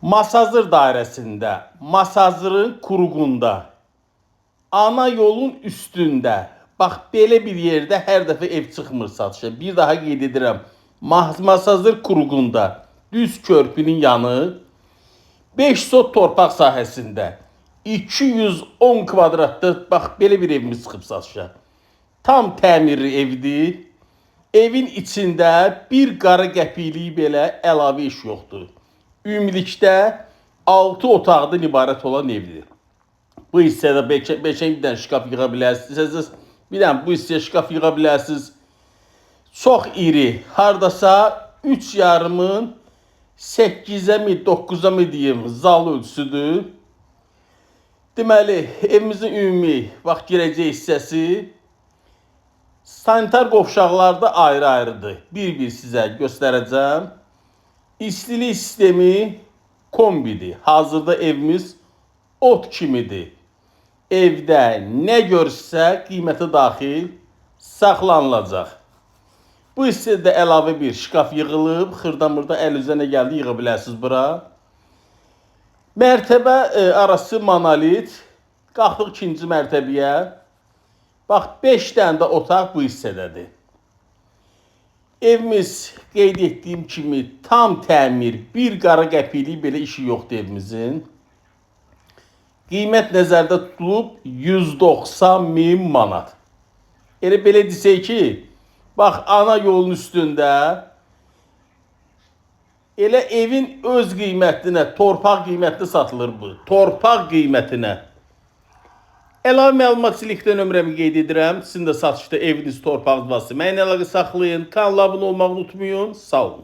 Masazır dairəsində, Masazırın Kuruğunda, ana yolun üstündə. Bax belə bir yerdə hər dəfə ev çıxmır satışa. Bir daha qeyd edirəm. Masazır Kuruğunda, düz körpünün yanı 5 sot torpaq sahəsində 210 kvadratda bax belə bir evimiz çıxıb satışa. Tam təmirli evdir. Evin içində bir qara qəpiklik belə əlavə iş yoxdur. Ümumilikdə 6 otaqdan ibarət olan evdir. Bu hissədə beşə bir dənə şkaf yığa bilərsiniz. Bir dənə bu hissəyə şkaf yığa bilərsiniz. Çox iri, hardasa 3 yarımın 8-ə mi, 9-a mı deyim, zal ölçüsüdür. Deməli, evimizin ümumi bax girəcək hissəsi sanitar qovşaqlarda ayrı-ayrıdır. Bir-bir sizə göstərəcəm. İstilik sistemi kombidir. Hazırda evimiz ot kimidir. Evdə nə görsə qiyməti daxil saxlanılacaq. Bu hissədə əlavə bir şkaf yığılıb, xırda-mırda əl üzə nə gəldi yığa bilərsiniz bura. Mərtəbə arası monolit. Qalxdıq ikinci mərtəbəyə. Bax 5 dənə də otaq bu hissədədir. Evimiz qeyd etdiyim kimi tam təmir, bir qara qəpiklik belə işi yoxdur evimizin. Qiymət nəzərdə tutulub 190 min manat. Elə belə desək ki, bax ana yolun üstündə elə evin öz qiymətinə, torpaq qiymətinə satılır bu. Torpaq qiymətinə. Əlavə məlumat üçün elektron nömrəmi qeyd edirəm. Sizin də satışda eviniz, torpağınız varsa mənimlə əlaqə saxlayın. Kanala abunə olmağı unutmayın. Sağ olun.